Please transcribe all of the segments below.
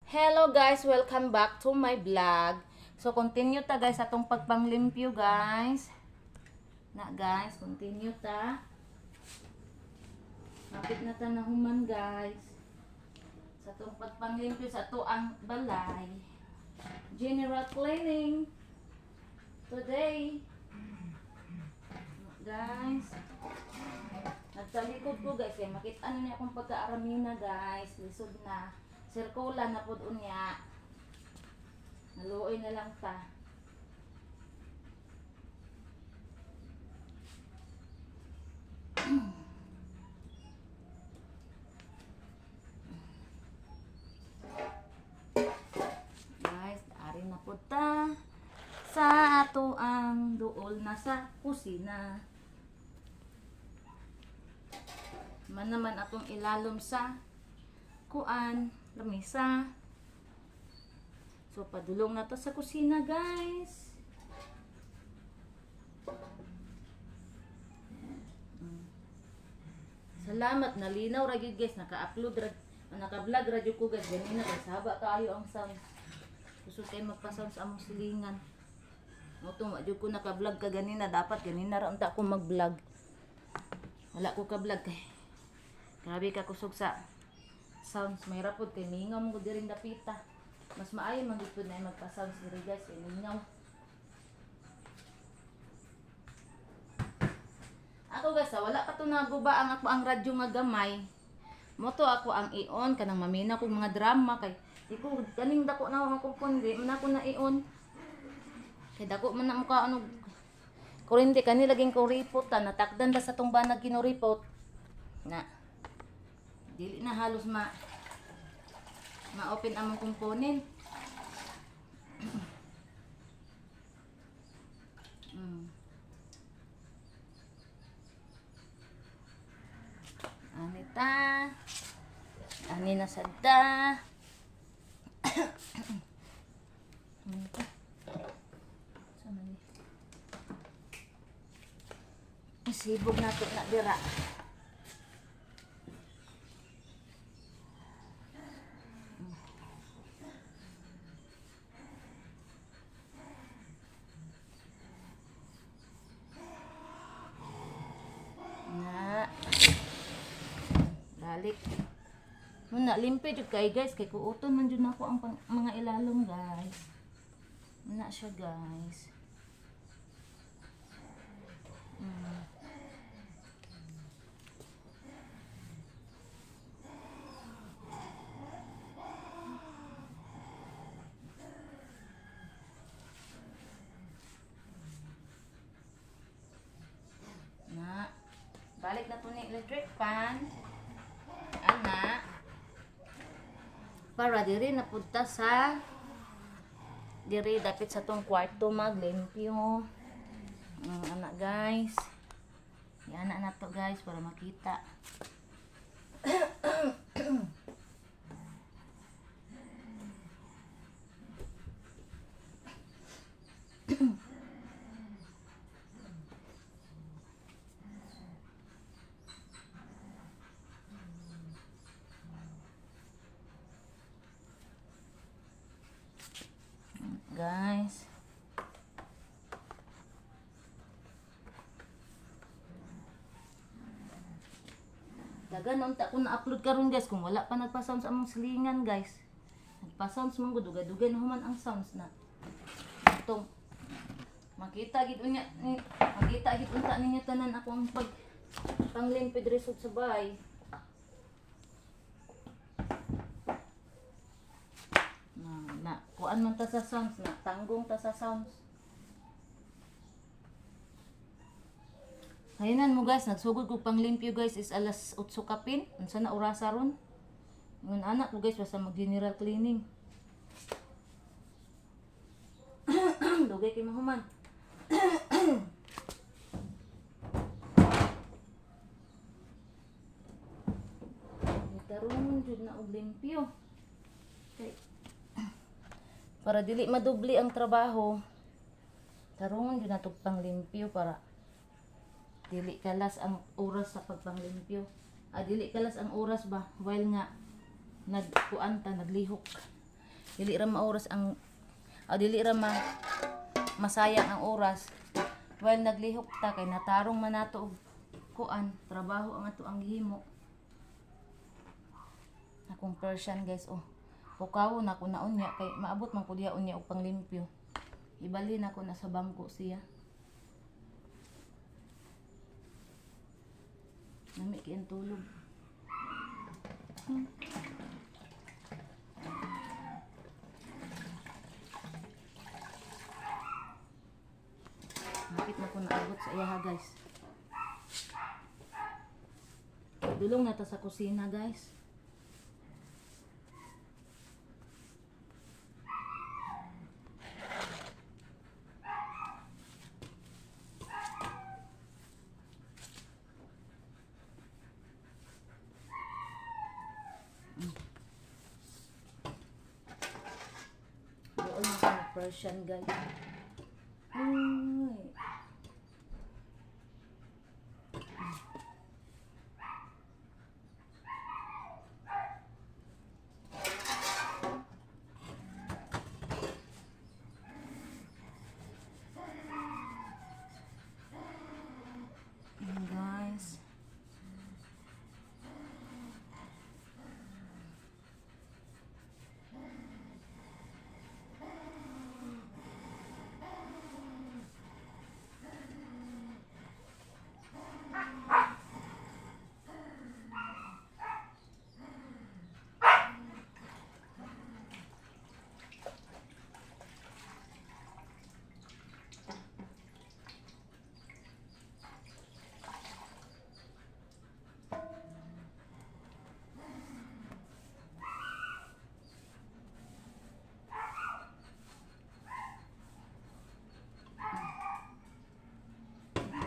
Hello guys, welcome back to my vlog. So continue ta guys atong pagpanglimpyo, guys. Na guys, continue ta. Hapit na ta na human, guys. Sa atong pagpanglimpyo sa ato ang balay. General cleaning today. Guys, nagtalikod ko guys, kay makita na niya akong pagkaaramina, guys. Lisod na. Sirkula na pud unya. Naluoy na lang ta. Guys, ari na pud ta sa ato ang duol na sa kusina. Man naman atong ilalom sa kuan, lamisa. So padulong na to sa kusina, guys. Salamat nalinaw ra gyud guys, naka-upload ra, naka-vlog ra jud ko guys ganina kay saba kaayo ang sound. Gusto kay magpa-sound sa among silingan. Mo to wa jud ko naka-vlog ka ganina, dapat ganina ra unta ko mag-vlog. Wala ko ka-vlog kay grabe ka kusog sa sounds. May rapod kay mingaw mo diri dapita. Mas maayo man gid pud na magpa-sounds diri guys kay mingaw. Ako guys, wala pa to naguba ang ako ang radyo nga gamay. Mo to ako ang i-on kanang mamina kog mga drama kay di ko kaning dako na akong kundi man ako na i-on. Kay dako man na mukha ano kuryente kani laging kuripot ta natakdan ba sa tong banag kinuripot. Na. Dili na halos ma ma-open among component. Anita. Ani na sadta. Ano to? Saan man ni? Isibog na to na dira. Na. Balik. Muna, limpe jud kay guys, kay kuuton man jud nako ang mga ilalom guys. Muna siya guys. Na. Balik na to ni electric fan. Ana. Para diri na punta sa diri dapit sa tong kwarto maglimpyo. Ana guys. Yan na to guys para makita. Guys. Dagan unta ko na-upload karon guys kung wala pa nagpa-sounds among silingan guys. Nagpa-sounds man gud, dugay-dugay na human ang sounds na. Itong makita gid unya ni makita gid unta ninyo tanan ako ang pag panglimpid result sa bahay. Na, na kuan man ta sa sounds na tanggong ta sa sounds. Hayanan mo guys, nagsugod ko panglimpyo guys is alas 8 kapin. Unsa na orasa ron? Ngun anak ko guys basta mag general cleaning. Dugay kay mahuman. Tarungon jud na og limpyo. Kay para dili madubli ang trabaho. Tarungon jud na tog panglimpyo para dili kalas ang oras sa pagpanglimpyo. Ah, dili kalas ang oras ba while nga nagkuan ta, naglihok. Dili ra maoras ang dili ra masayang ang oras while naglihok ta kay natarong man nato og kuan trabaho ang ato ang gihimo. Akong Persian, guys, oh. Pukawo na ko na unya kay maabot man ko diha unya og panglimpyo. Ibalhin ako na sa bangko siya. Nami kay ang tulog. Hapit na ko naabot sa iyaha, guys. Dulong na ta sa kusina, guys. Doon na ko Persian, guys. Ay. Ayan, guys.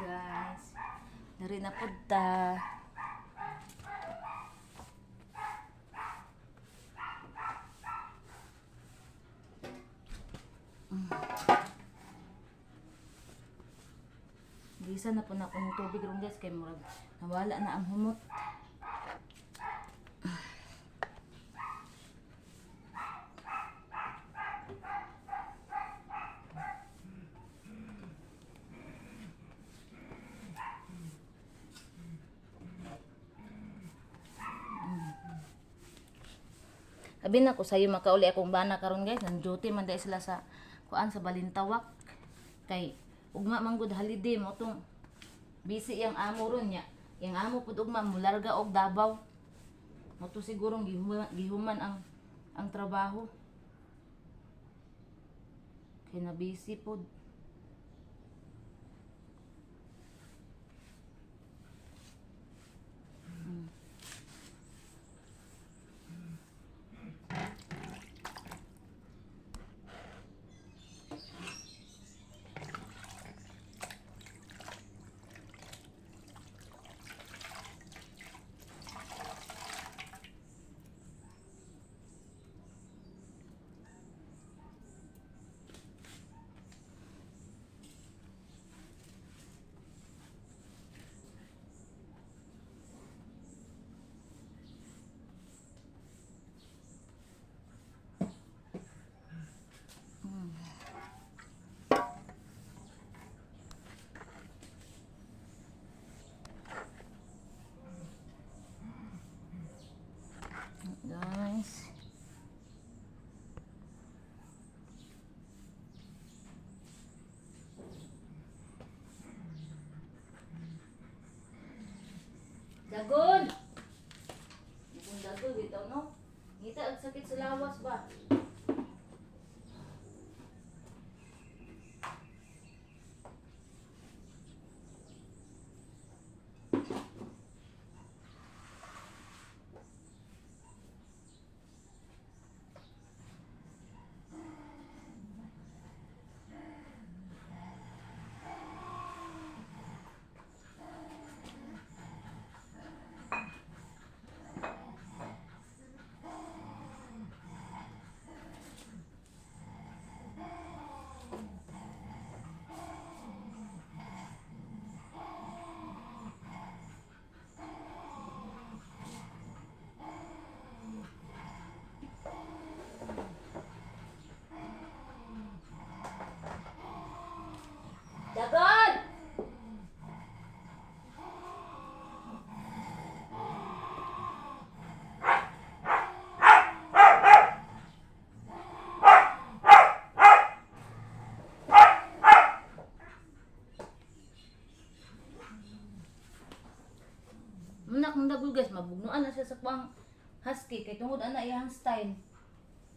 Guys. Dari na pud ta. Gisa na po na akong tubig ron, guys, kay murag nawala na ang humot. Abi na ko sayo makauli akong bana karon, guys, nang duty man dahil sila sa kuan sa Balintawak. Kay ugma man gud holiday mo tong busy iyang amo ron nya. Iyang amo pud ugma mularga og Davao. Mo to sigurong gihuman ang trabaho. Kay na busy pod. Guys. Dagol! Kung dagol, bitaw no? Ngita, ang sakit sa lawas ba? Dagol, guys, mabugnuan na siya sa kuang husky kay tungod ana iyang style.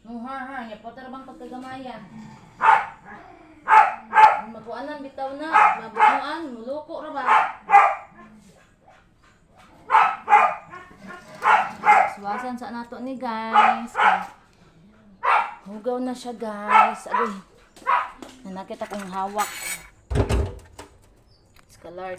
No har har nya potar bang pagkagamaya. Makuanan bitaw na, mabugnuan, muloko ra ba? Suwasan sa nato ni, guys. Kay hugaw na siya, guys. Agoy. Nanakit akong hawak. Skalard.